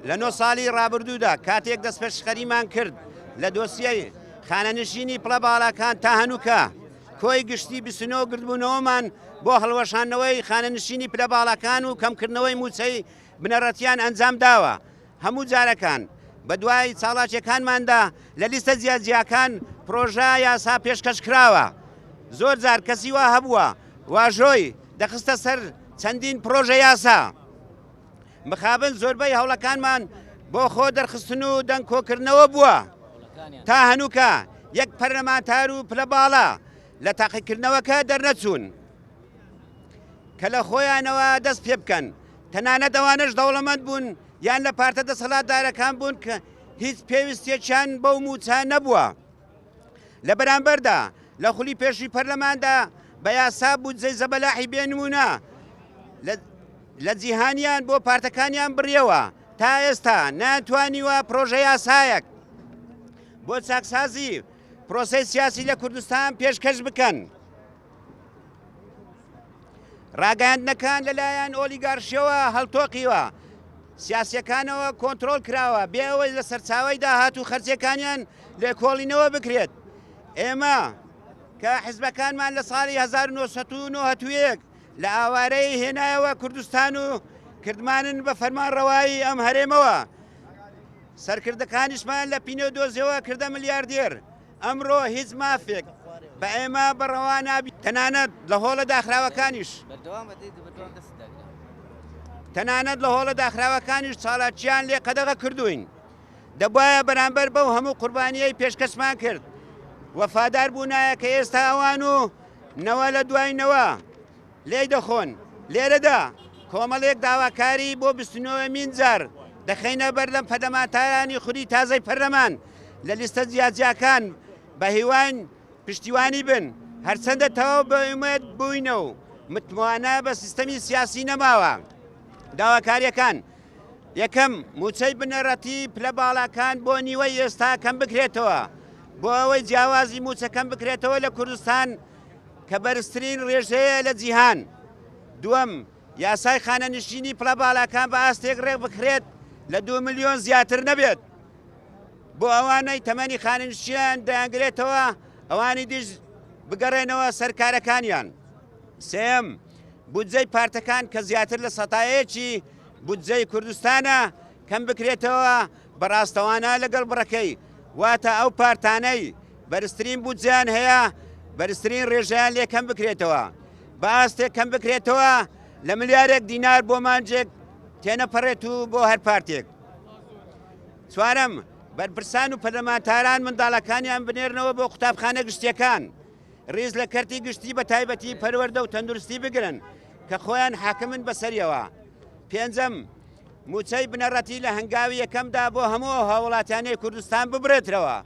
لە نۆ ساڵی ڕابردوودا کاتێک دەستپێشخەریمان کرد لە دۆسیەی خانەنشینی پڵە باڵاکان تا هەنووکە کۆی گشتی 29 گردبوونەوەمان بۆ هەڵوەشاندنەوەی خانەنشینی پلە باڵاکان و کەمکردنەوەی مووچەی بنەڕەتیان ئەنجام داوە هەموو جارەکان بە دوای چاڵاکیەکانماندا لە لیستە جیاجیاکان پرۆژە یاسا پێشکەش کراوە زۆر جار کەسی وا هەبووە واژۆی دەخستە سەر چەندین پرۆژە یاسا مخابن زۆربەی هەوڵەکانمان بۆ خۆ دەرخستن و دەنگ کۆکردنەوە بووە تا هەنووکە یەک پەرلەمانتار و پلە باڵا لە تاقیکردنەوەکە دەرنەچوون کە لە خۆیانەوە دەست پێ بکەن تەنانەت ئەوانەش دەوڵەمەند بوون یان لە پارتە دەسەڵاتدارەکان بوون کە هیچ پێویستیەکیان بەو موچە نەبووە. لە بەرامبەردا لە خولی پێشووی پەرلەماندا بە یاسا بودجەی زەبەلاحی بێ نموونە لە جیهانیان بۆ پارتەکانیان بڕیەوە، تا ئێستا نەیانتوانیوە پرۆژە یاسایەک بۆ چاکسازی پرۆسەی سیاسی لە کوردستان پێشکەش بکەن. ڕاگەیاندنەکان لەلایەن ئۆلیگارشیەوە هەڵتۆقیوە، سیاسیەکانەوە کۆنترۆڵ کراوە بێ ئەوەی لە سەرچاوەی داهات و خەرجیەکانیان لێکۆڵینەوە بکرێت. ئێمە کە حزبەکانمان لە ساڵی 1991 لە ئاوارەی هێنایەوە کوردستان و کردمانن بە فەرمانڕەوایی ئەم هەرێمەوە، سەرکردەکانیشمان لە پینەو دۆزیەوە کردە ملیاردێر. ئەمڕۆ هیچ مافێک بە ئێمە بە ڕەوا نابی تەنانەت لە هۆڵە داخراوەکانیش تەنانەت لە هۆڵە داخراوەکانیش چالاکیان لێ قەدەغە کردوین دەبواە بەرامبەر بەو هەموو قوربانیەی پێشکەشمان کرد وەفادار بوونایە کە ئێستا ئەوان و نەوە لە دوای نەوە لێی دەخۆن. لێرەدا کۆمەڵێک داواکاری بۆ بیستونۆیەمین جار دەخەینە بەردەم پەرلەمانتارانی خولی تازەی پەرلەمان لە لیستە جیاجیاکان بە هیواین پشتیوانی بن هەرچەندە تەواو بە ئومێد بووینە و متمانە بە سیستەمی سیاسی نەماوە. داواکاریەکان، یەکەم، مووچەی بنەڕەتی پلە باڵاکان بۆ نیوەی ئێستا کەم بکرێتەوە بۆ ئەوەی جیاوازی مووچە کەم بکرێتەوە لە کوردستان کە بەرزترین ڕێژەیە لە جیهان. دووەم، یاسای خانەنشینی پلە باڵاکان بە ئاستێک ڕێکبخرێت لە دوو ملیۆن زیاتر نەبێت بۆ ئەوانەی تەمەنی خانەنشیان دەیانگرێتەوە، ئەوانی دیش بگەڕێنەوە سەر کارەکانیان. سێیەم، بودجەی پارتەکان کە زیاتر لە سەتایەکی بودجەی کوردستانە کەم بکرێتەوە بە ڕاستەوانە لەگەڵ بڕەکەی، واتە ئەو پارتانەی بەرزترین بودجەیان هەیە بەرزترین ڕێژەیان لێ کەم بکرێتەوە بە ئاستێک کەم بکرێتەوە لە ملیارێک دینار بۆ مانجێک تێنەپەڕێت و بۆ هەر پارتێک. چوارەم، بەرپرسان و پەرلەمانتاران منداڵەکانیان بنێرنەوە بۆ قوتابخانە گشتیەکان، ڕیز لە کەرتی گشتی بە تایبەتی پەروەردە و تەندروستی بگرن کە خۆیان حاکمن بەسەریەوە. پێنجەم، مووچەی بنەڕەتی لە هەنگاوی یەکەمدا بۆ هەموو ئەو هاووڵاتیانەی کوردستان ببڕێترەوە.